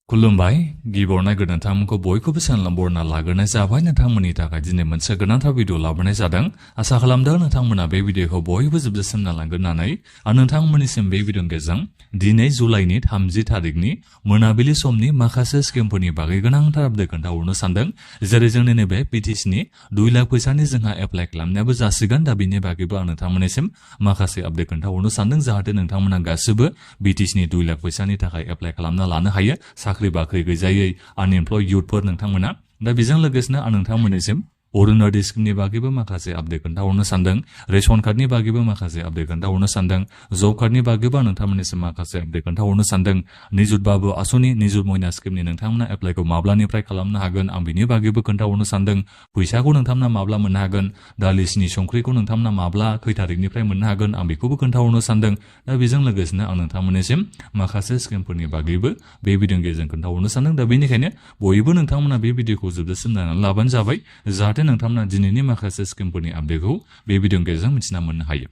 खुलुमबाय गिबियावनो नोंथांमोनखौ बयखौबो सानलाम बरना लाग्रोनाय जाबाय नोंथांमोननि थाखाय दिनै मोनसे गोनांथार भिडिअ लाबोनाय जादों आसा खालामदों नोंथांमोना बे भिडिअखौ बयबो जोबजासिम नायलांगोन होननानै आं नोंथांमोननिसिम बे भिडिअनि गेजेरजों दिनै जुलाइनि 30 थारिखनि मोनाबिलि समनि माखासे स्किमफोरनि बागै गोनांथार आपडेट खोन्थाहरनो सानदों जेरै जोंनि नैबे BTCनि 2 लाख फैसानि जोंहा एप्लाइ खालामनायाबो जासिगोन दा बिनि बागैबो आं नोंथांमोननिसिम माखासे आपडेट खोन्थाहरनो सानदों जाहाथे नोंथांमोना गासिबो BTCनि 2 लाख फैसानि थाखाय एप्लाइ खालामना लानो हायो साख्रि बाख्रि गैजायै अनएम्प्लयड युथफोर नोंथांमोना दा बेजों लोगोसेनो आं नोंथांमोननिसिम अरुणोदय स्किमनि बागैबो माखासे आपडेट खोन्थाहरनो सानदों रेशन कार्डनि बागैबो माखासे आपडेट खोन्थाहरनो सानदों जब कार्डनि बागैबो आं नोंथांमोननिसिम माखासे आपडेट खोन्थाहरनो सानदों निजुत बाबु आसनि निजुत मोइना स्किमनि नोंथांमोना एप्लाइखौ माब्लानिफ्राय खालामनो हागोन आं बिनि बागैबो खोन्थाहरनो सानदों फैसाखौ नोंथांमोना माब्ला मोननो हागोन दालि सिनि संख्रिखौ नोंथांमोना माब्ला खै थारिखनिफ्राय मोननो हागोन आं बेखौबो खोन्थाहरनो सानदों दा बेजों लोगोसेनो आं नोंथांमोननिसिम माखासे स्किमफोरनि बागैबो बे भिडिअनि गेजेरजों खोन्थाहरनो सानदों दा बेनिखायनो बयबो नोंथांमोना बे भिडिअखौ जोबजासिम नायनानै लाबानो जाबाय जाहाथे नोंथांमोना दिनैनि माखासे स्किमफोरनि आपडेटखौ बे भिडिअनि गेजेरजों मिथिना मोननो हायो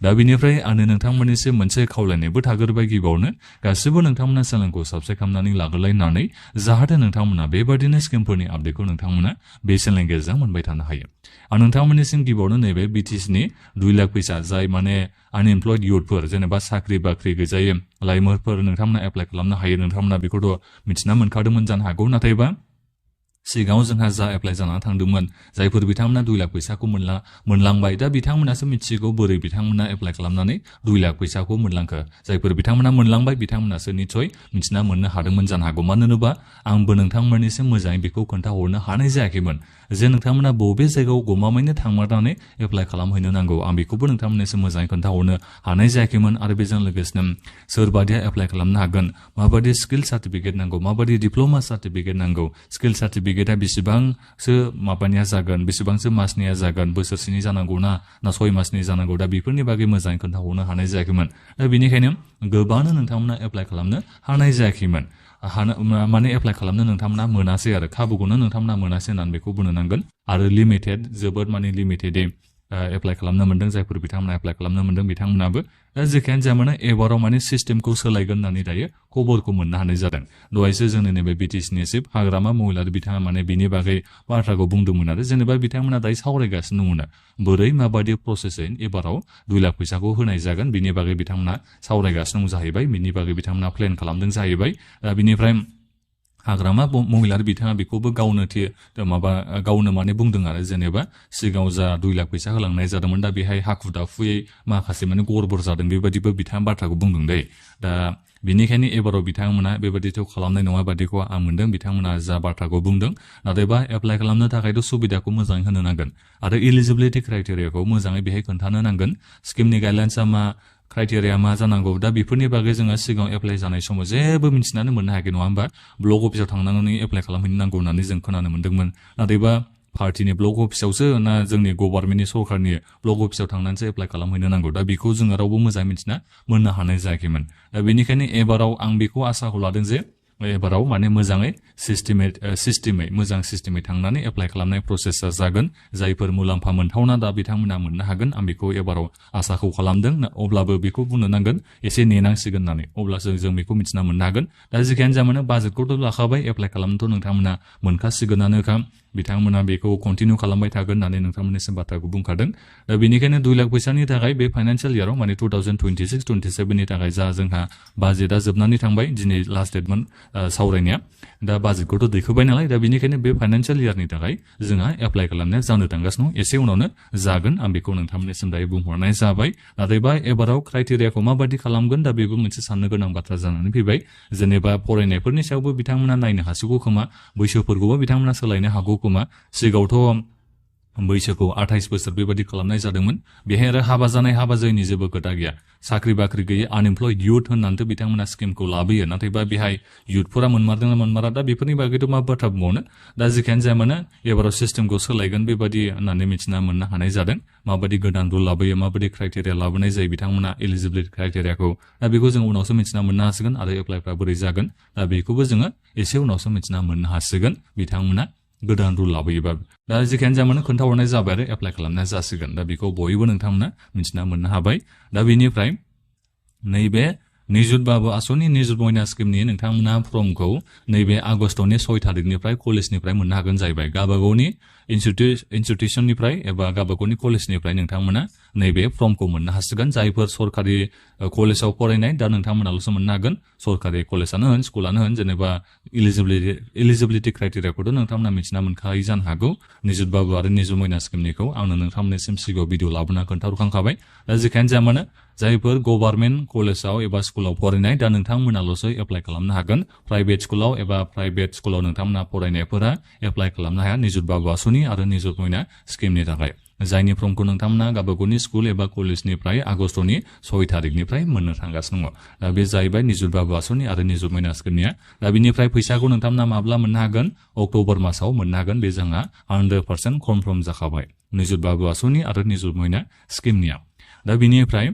दा बेनिफ्राय आंनो नोंथांमोननिसिम मोनसे खावलायनायबो थाग्रोबाय गिबियावनो गासिबो नोंथांमोना चेनेलखौ साबस्क्राइब खालामनानै लाग्रोलायनानै जाहाथे नोंथांमोना बेबादिनो स्किमफोरनि आपडेटखौ नोंथांमोना बे चेनेलनि गेजेरजों मोनबाय थानो हायो आं नोंथांमोननिसिम गिबियावनो नैबे BTCनि 2 लाख फैसा जाय माने अनएम्प्लयड युथफोर जेनेबा साख्रि बाख्रि गैजायै लाइमोनफोर नोंथांमोना एप्लाइ खालामनो हायो नोंथांमोना बेखौथ' मिथिना मोनखादोंमोन जानो हागौ नाथायबा सिगाङाव जोंहा जा एप्लाइ जानानै थांदोंमोन जायफोर बिथांमोना 2 लाख फैसाखौ मोनलांबाय दा बिथांमोनासो मिथिगौ बोरै बिथांमोना एप्लाइ खालामनानै 2 लाख फैसाखौ मोनलांखो जायफोर बिथांमोना मोनलांबाय बिथांमोनासो निसय मिथिना मोननो हादोंमोन जानो हागौ मानो होनोबा आंबो नोंथांमोननिसिम मोजाङै बेखौ खोन्थाहरनो हानाय जायाखैमोन जे नोंथांमोना बबे जायगायाव गमामायैनो थांमारनानै एप्लाइ खालामहैनो नांगौ आं बेखौबो नोंथांमोननिसिम मोजाङै खोन्थाहरनो हानाय जायाखैमोन आरो बेजों लोगोसेनो सोरबादिया एप्लाइ खालामनो हागोन माबादि स्किल सार्टिफिकेट नांगौ माबादि डिप्ल'मा सार्टिफिकेट नांगौ स्किल सार्टिफिकेटआ बेसेबांसो माबानिया जागोन बेसेबांसो मासनिया जागोन बोसोरसेनि जानांगौ ना 6 मासनि जानांगौ दा बेफोरनि बागै मोजाङै खोन्थाहरनो हानाय जायाखैमोन दा बेनिखायनो गोबांनो नोंथांमोना एप्लाइ खालामनो हानाय जायाखैमोन माने एप्लाइ खालामनो नोंथांमोना मोनासै आरो खाबुखौनो नोंथांमोना मोनासै होननानै बेखौ बुंनो नांगोन आरो लिमिटेड जोबोद माने लिमिटेडै एप्लाइ खालामनो मोनदों जायफोर बिथांमोना एप्लाइ खालामनो मोनदों बिथांमोनाबो दा जेखियानो जाया माने एबाराव माने सिस्टेमखौ सोलायगोन होननानै दायो खबरखौ मोननो हानाय जादों दहायसो जोंनि नैबे BTCनि चिफ हाग्रामा महिलारि बिथाङा माने बिनि बागै बाथ्राखौ बुंदोंमोन आरो जेनेबा बिथांमोना दायो सावरायगासिनो दंमोन बोरै माबायदि प्रसेसै एबाराव 2 लाख फैसाखौ होनाय जागोन बिनि बागै बिथांमोना सावरायगासिनो दं जाहैबाय बिनि बागै बिथांमोना प्लेन खालामदों जाहैबाय दा बिनिफ्राय हाग्रामा महिलारि बिथाङा बेखौबो गावनो माने बुंदों आरो जेनेबा सिगाङाव जा 2 लाख फैसा होलांनाय जादोंमोन दा बेहाय हाखु दाखुयै माखासे माने गड़बड़ जादों बेबायदिबो बिथाङा बाथ्राखौ बुंदों दै दा बेनिखायनो एबाराव बिथांमोना बेबायदिथ' खालामनाय नङा बादिखौ आं मोनदों बिथांमोना जा बाथ्राखौ बुंदों नाथायबा एप्लाइ खालामनो थाखायथ' सुबिदाखौ मोजाङै होनो नांगोन आरो इलिजिबिलिटि क्राइटेरियाखौ मोजाङै बेहाय खोन्थानो नांगोन स्किमनि गाइडलाइन्सआ मा क्राइटेरिया मा जानांगौ दा बेफोरनि बागै जोङो सिगाङाव एप्लाइ जानाय समाव जेबो मिथिनानै मोननो हायाखै नङा होमबा ब्लक अफिसाव थांनानै एप्लाइ खालामहैनो नांगौ होननानै जों खोनानो मोन्दोंमोन नाथायबा पार्टिनि ब्लक अफिसावसो ना जोंनि गभर्नमेन्टनि सरकारनि ब्लक अफिसाव थांनानैसो एप्लाइ खालामहैनो नांगौ दा बेखौ जोङो रावबो मोजाङै मिथिना मोननो हानाय जायाखैमोन दा बेनिखायनो एबाराव आं बेखौ आसाखौ लादों जे एबाराव माने मोजाङै मोजां सिस्टेमै थांनानै एप्लाइ खालामनाय प्रसेसा जागोन जायफोर मुलाम्फा मोनथावना दा बिथांमोना मोननो हागोन आं बेखौ एबाराव आसाखौ खालामदों अब्लाबो बेखौ बुंनो नांगोन एसे नेनांसिगोन होननानै अब्लासो जों बेखौ मिथिना मोननो हागोन दा जिखियानो जा मानो बाजेटखौथ' लाखाबाय एप्लाइ खालामनोथ' नोंथांमोना मोनखासिगोनानोखा बिथांमोना बेखौ कन्टिनिउ खालामबाय थागोन होननानै नोंथांमोननिसिम बाथ्राखौ बुंखादों दा बेनिखायनो 2 लाख फैसानि थाखाय बे फाइनान्सियेल इयाराव माने 2026-27 नि थाखाय जा जोंहा बाजेटआ जोबनानै थांबाय दिनै लास्ट डेटमोन सावरायनाया दा बाजेटखौथ' दैखोबाय नालाय दा बेनिखायनो बे फाइनान्सियेल इयारनि थाखाय जोंहा एप्लाइ खालामनाया जानो थांगासिनो दं एसे उनावनो जागोन आं बेखौ नोंथांमोननिसिम दायो बुंहरनाय जाबाय नाथायबा एबाराव क्राइटेरियाखौ माबादि खालामगोन दा बेबो मोनसे साननो गोनां बाथ्रा जानानै फैबाय जेनेबा फरायनायफोरनि सायावबो बिथांमोना नायनो हासिगौ खोमा बैसोफोरखौबो बिथांमोना सोलायनो हागौ खोमा सिगाङावथ' बैसोखौ 28 बोसोर बेबायदि खालामनाय जादोंमोन बेहाय आरो हाबा जानाय हाबा जायैनि जेबो खोथा गैया साख्रि बाख्रि गैयै आनएमप्लयड युथ होननानैथ' बिथांमोना स्किमखौ लाबोयो नाथायबा बेहाय युथफोरा मोनमारदोंना मोनमारा दा बेफोरनि बागैथ' मा बाथ्रा बुंबावनो दा जेखियानो जाया मानो एबाराव सिस्टेमखौ सोलायगोन बेबायदि होननानै मिथिना मोननो हानाय जादों माबायदि गोदान रुल लाबोयो माबायदि क्राइटेरिया लाबोनाय जायो बिथांमोना एलिजिबिलिटि क्राइटेरियाखौ दा बेखौ जों उनावसो मिथिना मोननो हासिगोन आरो एप्लाइफ्रा बोरै जागोन दा बेखौबो जोङो एसे उनावसो मिथिना मोननो हासिगोन बिथांमोना गोदान रुल लाबोयोबा दा जेखियानो जा मानो खोन्थाहरनाय जाबाय आरो एप्लाइ खालामनाय जासिगोन दा बेखौ बयबो नोंथांमोना मिथिना मोननो हाबाय दा बेनिफ्राय नैबे निजुत बाबु आसनि निजुत मोइना स्किमनि नोंथांमोना फर्मखौ नैबे आगस्टनि 6 तारिखनिफ्राय कलेजनिफ्राय मोननो हागोन जाहैबाय गाबागावनि इन्स्टिट्यूशननिफ्राय एबा गाबागावनि कलेजनिफ्राय नोंथांमोना नैबे फर्मखौ मोननो हासिगोन जायफोर सरकारि कलेजाव फरायनाय दा नोंथांमोनाल'सो मोननो हागोन सरकारि कलेजानो होन स्कुलानो होन जेनेबा इलिजिबिलिटि क्राइटेरियाखौथ' नोंथांमोना मिथिना मोनखायो जानो हागौ निजुत बाबु आरो निजुत मोइना स्किमनिखौ आंनो नोंथांमोननिसिम सिगाङाव भिडिअ लाबोना खोन्थाहरखांखाबाय दा जेखियानो जाया मानो जायफोर गभर्नमेन्ट कलेजाव एबा स्कुलाव फरायनाय दा नोंथांमोनाल'सो एप्लाइ खालामनो हागोन प्राइभेट स्कुलाव एबा प्राइभेट स्कुलाव नोंथांमोना फरायनायफोरा एप्लाइ खालामनो हाया निजुत बाबु आसनि आरो निजुत मोइना स्किमनि थाखाय जायनि फर्मखौ नोंथांमोना गाबागावनि स्कुल एबा कलेजनिफ्राय आगस्टनि 6 तारिखनिफ्राय मोननो थांगासिनो दङ दा बे जाहैबाय निजुत बाबु आसनि आरो निजुत मोइना स्किमनिया दा बिनिफ्राय फैसाखौ नोंथांमोना माब्ला मोननो हागोन अक्ट'बर मासाव मोननो हागोन बे जोंहा 100% कनफार्म जाखाबाय निजुत बाबु आसनि आरो निजुत मोइना स्किमनिया दा बिनिफ्राय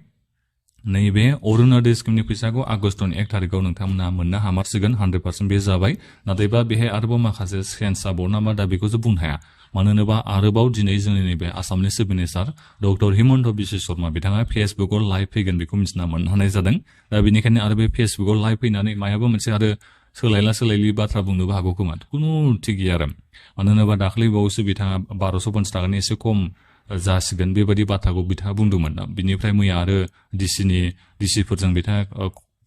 नैबे अरुणोदय स्किमनि फैसाखौ आगस्टनि 1 तारिखआव नोंथांमोना मोननो हामारसिगोन 100% बे जाबाय नाथायबा बेहाय आरोबाव माखासे चेन्ज जाबावो नामा दा बेखौसो बुंनो हाया मानो होनोबा आरोबाव दिनै जोंनि नैबे आसामनि chief minister doctor Himanta Biswa Sharma बिथाङा फेसबुकआव लाइभ फैगोन बेखौ मिथिना मोननो हानाय जादों दा बेनिखायनो आरो बे फेसबुकआव लाइभ फैनानै मायाबा मोनसे आरो सोलायलि बाथ्रा बुंनोबो हागौ खोमा खुनु थिग गैया आरो मानो होनोबा दाख्लै बावैसो बिथाङा 1250 थाखानि एसे खम जासिगोन बेबायदि बाथ्राखौ बिथाङा बुंदोंमोन बिनिफ्राय मैया आरो डिसिफोरजों बिथाङा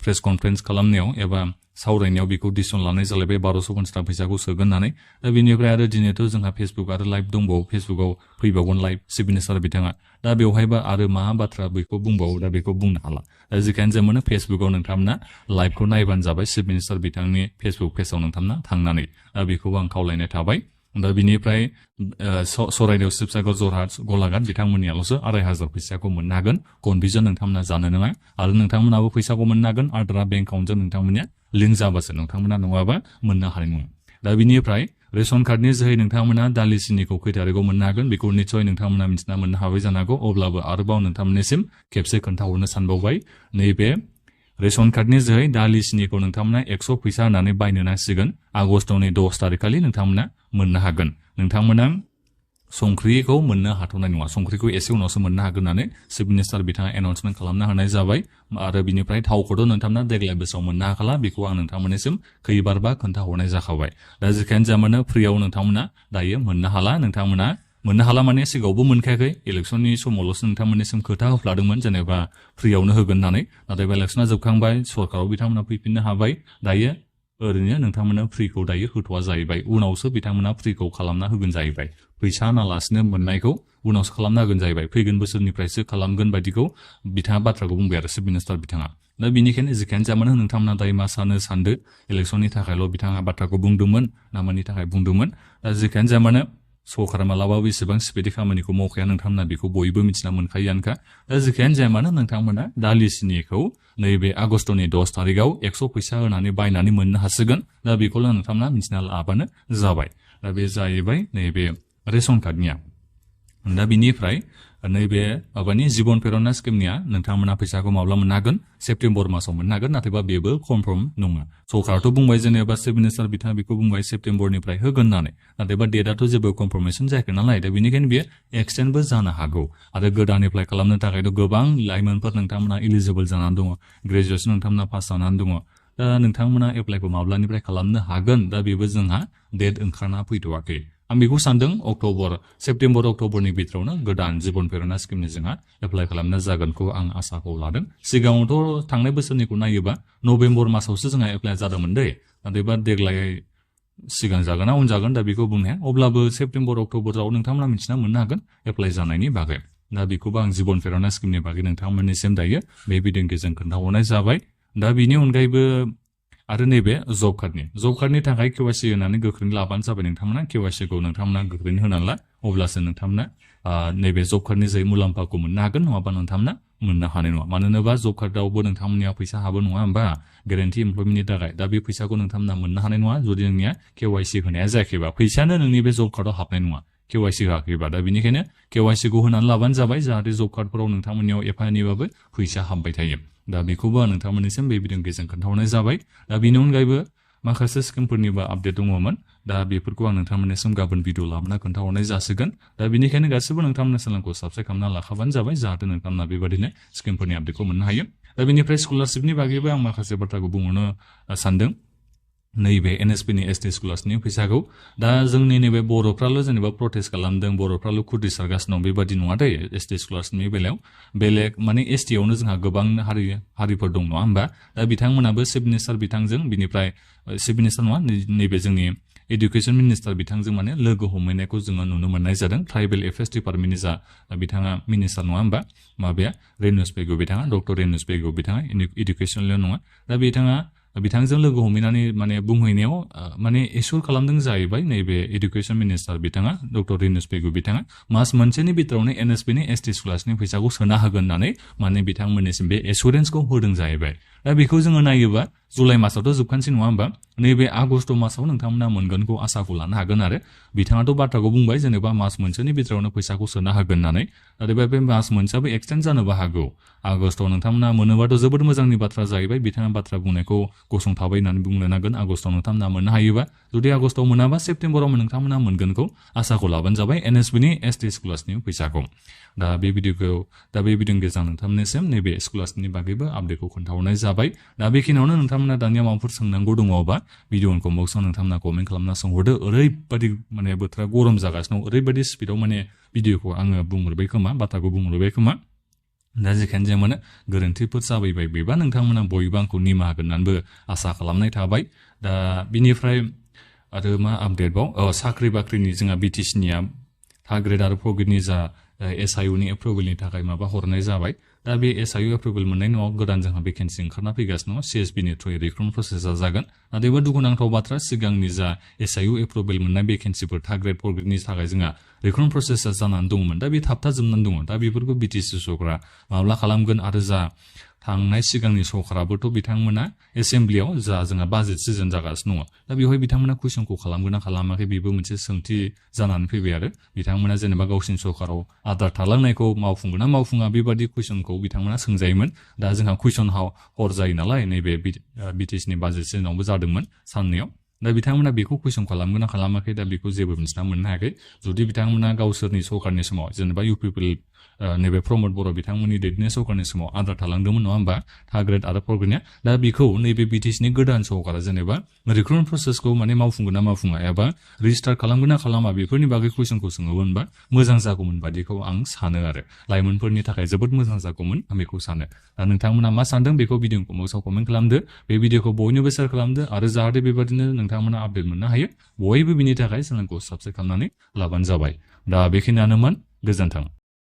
प्रेस कनफारेन्स खालामनायाव एबा सावरायनायाव बेखौ डिसिसन लानाय जालायबाय 1250 फैसाखौ सोगोन होननानै दा बेनिफ्राय आरो दिनैथ' जोंहा फेसबुक आरो लाइभ दंबावो फेसबुकआव फैबावगोन लाइभ चिफ मिनिस्टार बिथाङा दा बेवहायबा आरो मा बाथ्रा बेखौ बुंबावो दा बेखौ बुंनो हाला दा जेखियानो जाया मानो फेसबुकआव नोंथांमोना लाइभखौ नायबानो जाबाय चिफ मिनिस्टार बिथांनि फेसबुक पेजाव नोंथांमोना थांनानै दा बेखौबो आं खावलायनाय थाबाय दा बिनिफ्राय सराइदेव शिबसागर जरहाट गलाघाट बिथांमोननियाल'सो 2500 फैसाखौ मोननो हागोन कनभिजन नोंथांमोना जानो नङा आरो नोंथांमोनाबो फैसाखौ मोननो हागोन आद्रा बेंक एकाउन्टजों नोंथांमोननिया लिंक जाबासो नोंथांमोना नङाबा मोननो हानाय नङा दा बिनिफ्राय रेशन कार्डनि जोहै नोंथांमोना दालि सिनिखौ खै तारिखआव मोननो हागोन बेखौ निस्सय नोंथांमोना मिथिना मोननो हाबाय जानो हागौ अब्लाबो आरोबाव नोंथांमोननिसिम खेबसे खोन्थाहरनो सानबावबाय नैबे रेशन कार्डनि जोहै दालि सिनिखौ नोंथांमोना 100 फैसा होनानै बायनो नांसिगोन आगस्टनि 10 तारिखखालि नोंथांमोना मोननो हागोन नोंथांमोना संख्रिखौ मोननो हाथ'नाय नङा संख्रिखौ एसे उनावसो मोननो हागोन होननानै चिफ मिनिस्टार बिथाङा एनाउन्समेन्ट खालामना होनाय जाबाय आरो बिनिफ्राय थावखौथ' नोंथांमोना देग्लाय बोसोराव मोननो हाखाला बेखौ आं नोंथांमोननिसिम खैबारबा खोन्थाहरनाय जाखाबाय दा जेखियानो जाया मानो फ्रियाव नोंथांमोना दायो मोननो हाला नोंथांमोना मोननो हाला माने सिगाङावबो मोनखायाखै इलेक्सननि समावल'सो नोंथांमोननिसिम खोथा होफ्लादोंमोन जेनेबा फ्रियावनो होगोन होननानै नाथाय इलेक्सना जोबखांबाय सरकाराव बिथांमोना फैफिननो हाबाय दायो ओरैनो नोंथांमोना फ्रिखौ दायो होथ'वा जाहैबाय उनावसो बिथांमोना फ्रिखौ खालामना होगोन जाहैबाय फैसा नालासिनो मोननायखौ उनावसो खालामना होगोन जाहैबाय फैगोन बोसोरनिफ्रायसो खालामगोन बायदिखौ बिथाङा बाथ्राखौ बुंबाय आरो चिफ मिनिस्टार बिथाङा दा बिनिखायनो जेखियानो जाया मानो नोंथांमोना दायो मा सानदो इलेक्सननि थाखायल' बिथाङा बाथ्राखौ बुंदोंमोन ना मानि थाखाय बुंदोंमोन दा जेखियानो जाया मानो सरकारा मालाबाबो एसेबां स्पिडि खामानिखौ मावखाया नोंथांमोना बेखौ बयबो मिथिना मोनखायोआनोखा दा जेखियानो जाया मानो नोंथांमोना दालि सिनिखौ नैबे आगस्टनि 10 तारिखआव 100 फैसा होनानै बायनानै मोननो हासिगोन दा बेखौल' नोंथांमोना मिथिना लाबानो जाबाय दा बे जाहैबाय नैबे रेशन कार्डनिया दा बिनिफ्राय नैबे माबानि जीवन प्रेरणा स्किमनिया नोंथांमोना फैसाखौ माब्ला मोननो हागोन सेप्तेम्बर मासाव मोननो हागोन नाथायबा बेबो कनफार्म नङा सरकाराथ' बुंबाय जेनेबा चिफ मिनिस्टार बिथाङा बेखौ बुंबाय सेप्तेम्बरनिफ्राय होगोन होननानै नाथायबा डेटआथ' जेबो कनफार्मेसन जायाखै नालाय दा बेनिखायनो बेयो एक्सटेन्डबो जानो हागौ आरो गोदान एप्लाइ खालामनो थाखायथ' गोबां लाइमोनफोर नोंथांमोना इलिजिबल जानानै दङ ग्रेजुवेसन नोंथांमोना पास जानानै दङ दा नोंथांमोना एप्लाइखौ माब्लानिफ्राय खालामनो हागोन दा बेबो जोंहा डेट ओंखारना फैथ'वाखै आं बेखौ सानदों सेप्तेम्बर अक्ट'बरनि बिथोरावनो गोदान जीवन प्रेरणा स्किमनि जोंहा एप्लाइ खालामनाय जागोनखौ आं आसाखौ लादों सिगाङावथ' थांनाय बोसोरनिखौ नायोबा नभेम्बर मासावसो जोंहा एप्लाइ जादोंमोन दै नाथायबा देग्लाय सिगां जागोन ना उन जागोन दा बेखौ बुंनो हाया अब्लाबो सेप्तेम्बर अक्ट'बराव नोंथांमोना मिथिना मोननो हागोन एप्लाइ जानायनि बागै दा बेखौबो आं जीवन प्रेरणा स्किमनि बागै नोंथांमोननिसिम दायो बे बिदिन्थिजों खोन्थाहरनाय जाबाय दा बिनि अनगायैबो आरो नैबे जब कार्डनि थाखाय केवाइसि होनानै गोख्रैनो लाबानो जाबाय नोंथांमोना केवाइसिखौ नोंथांमोना गोख्रैनो होनानै ला अब्लासो नोंथांमोना नैबे जब कार्डनि जोहै मुलाम्फाखौ मोननो हागोन नङाबा नोंथांमोना मोननो हानाय नङा मानो होनोबा जब कार्डआवबो नोंथांमोननिया फैसा हाबो नङा होमबा गेरेन्टि एमप्लयमेन्टनि थाखाय दा बे फैसाखौ नोंथांमोना मोननो हानाय नङा जुदि नोंनिया केवाइसि होनाया जायाखैबा फैसायानो नोंनि बे जब कार्डआव हाबनाय नङा केवाइसि होआखैबा दा बेनिखायनो केवाइसिखौ होनानै लाबानो जाबाय जाहाथे जब कार्डफोराव नोंथांमोननियाव एफा एनैबाबो फैसा हाबबाय थायो दा बेखौबो आं नोंथांमोननिसिम बे बिदिन्थिजों खोन्थाहरनाय जाबाय दा बेनि अनगायैबो माखासे स्किमफोरनिबो आपडेट दङमोन दा बेफोरखौ आं नोंथांमोननिसिम गाबोन भिडिअ लाबोना खोन्थाहरनाय जासिगोन दा बेनिखायनो गासिबो नोंथांमोननि चेनेलखौ साबस्क्राइब खालामना लाखाबानो जाबाय जाहाथे नोंथांमोना बेबादिनो स्किमफोरनि आपडेटखौ मोननो हायो दा बेनिफ्राय स्कलारशिपनि बागैबो आं माखासे बाथ्राखौ बुंनो सानदों नैबे एनएसपि नि एसटि स्कलारशिपनि फैसाखौ दा जोंनि नैबे बर'फ्राल' जेनेबा प्रटेस्ट खालामदों बर'फ्राल' खुद्रि सारगासिनो दं बेबादि नङा दे एसटि स्कलारशिपनि बेलायाव बेलेग माने एसटि आवनो जोंहा गोबां हारिफोर दं नङा होमबा दा बिथांमोनाबो चिफ मिनिस्टार बिथांजों बिनिफ्राय चिफ मिनिस्टार नङा नैबे जोंनि एडुकेशन मिनिस्टार बिथांजों माने लोगो हमहैनायखौ जोङो नुनो मोननाय जादों ट्राइबेल एफेयार्स डिपार्टमेन्टनि जा बिथाङा मिनिस्टार नङा होमबा माबाया रेनुस पेगु बिथाङा डक्टर रेनुस पेगु बिथाङा एडुकेशनल नङा दा बिथांजों लोगो हमहैनानै माने बुंहैनायाव माने एसुर खालामदों जाहैबाय नैबे एडुकेशन मिनिस्टार बिथाङा डक्टर रेनुस पेगु बिथाङा मास मोनसेनि बिथोरावनो एनएसपि नि एसटि स्कलारशिपनि फैसाखौ सोना होगोन होननानै माने बिथांमोननिसिम बे एसुरेन्सखौ होदों जाहैबाय दा बेखौ जोङो नायोबा जुलाइ मासावथ' जोबखानोसै नङा होमबा नैबे आगस्ट मासाव नोंथांमोना मोनगोनखौ आसाखौ लानो हागोन आरो बिथाङाथ' बाथ्राखौ बुंबाय जेनेबा मास मोनसेनि बिथोरावनो फैसाखौ सोना होगोन होननानै नाथाय बे मास मोनसेयाबो एक्सटेन्ड जानोबो हागौ आगस्टआव नोंथांमोना मोनोबाथ' जोबोद मोजांनि बाथ्रा जाहैबाय बिथाङा बाथ्रा बुंनायखौ गसंथाबाय होननानै बुंनो नांगोन आगस्टआव नोंथांमोना मोननो हायोबा जुदि आगस्टआव मोनाबा सेप्तेम्बराव नोंथांमोना मोनगोनखौ आसाखौ लाबानो जाबाय एनएसपि नि एसटि स्कलारशिपनि फैसाखौ दा बे भिडिअनि गेजेरजों नोंथांमोननिसिम नैबे स्कलारशिपनि बागैबो आपडेटखौ खोन्थाहरनाय जाबाय दा बेखिनियावनो नोंथांमोना दानिया माबाफोर सोंनांगौ दङबा भिडिअनि कमेन्टआव नोंथांमोना कमेन्ट खालामना सोंहरदो ओरैबायदि माने बोथोरा गरम जागासिनो दं ओरैबायदि स्पिडआव माने भिडिअखौ आङो बुंहरबाय खोमा बाथ्राखौ बुंहरबाय खोमा दा जेखायनो जों माने गोरोन्थिफोर जाबाय बेबा नोंथांमोना बयबो आंखौ निमाहा होगोनबो आसा खालामनाय थाबाय दा बिनिफ्राय आरो मा आपडेट बाव साख्रि बाख्रिनि जोंहा BTC निया थार्ड ग्रेड आरो फोर्थ ग्रेडनि जा SIU नि एप्रुभेलनि थाखाय माबा हरनाय जाबाय दा बे SIU एप्रुभेल मोननायनि उनाव गोदान जोंहा भेकेन्सि ओंखारना फैगासिनो दङ CSB नि थ्रुयै रिक्रुटमेन्ट प्रसेसा जागोन नाथायबो दुखुनांथाव बाथ्रा सिगांनि जा SIU एप्रुभेल मोननाय भेकेन्सिफोर थार्ड ग्रेड फोर्थ ग्रेडनि थाखाय जोंहा रिक्रुटमेन्ट प्रसेसा जानानै दंमोन दा बे थाबथाजोबनानै दङ दा बेफोरखौ BTC सरकारा माब्ला खालामगोन आरो जा थांनाय सिगांनि सरकाराबोथ' बिथांमोना एसेम्ब्लियाव जा जोंहा बाजेट सिजन जागासिनो दङ दा बेवहाय बिथांमोना कुइसनखौ खालामगोन ना खालामाखै बेबो मोनसे सोंथि जानानै फैबाय आरो बिथांमोना जेनेबा गावसिनि सरकाराव आद्रा थालांनायखौ मावफुंगोन ना मावफुङा बेबादि कुइसनखौ बिथांमोना सोंजायोमोन दा जोंहा कुइसन हर जायो नालाय नैबे BTC नि बाजेट सिजनावबो जादोंमोन साननैयाव दा बिथांमोना बेखौ कुइसन खालामगोन ना खालामाखै दा बेखौ जेबो मिथिना मोननो हायाखै जुदि बिथांमोना गावसोरनि सरकारनि समाव जेनेबा UPPL नैबे प्रमद बर' बिथांमोननि दैदेननाय सरकारनि समाव आद्रा थालांदोंमोन नङा होमबा थार्ड ग्रेड आरो फोर्थ ग्रेडनिया दा बेखौ नैबे BTC नि गोदान सरकारा जेनेबा रिक्रुटमेन्ट प्रसेसखौ माने मावफुंगोन ना मावफुङा एबा रेजिस्टार खालामगोन ना खालामा बेफोरनि बागै कुइसनखौ सोङोमोनबा मोजां जागौमोन बादिखौ आं सानो आरो लाइमोनफोरनि थाखाय जोबोद मोजां जागौमोन आं बेखौ सानो दा नोंथांमोना मा सानदों बेखौ भिडिअनि कमेन्टआव कमेन्ट खालामदो बे भिडिअखौ बयनोबो शेयार खालामदो आरो जाहाथे बेबादिनो नोंथांमोना आपडेट मोननो हायो बयबो बिनि थाखाय चेनेलखौ साबस्क्राइब खालामनानै लाबानो जाबाय दा बेखिनियानोमोन गोजोन्थों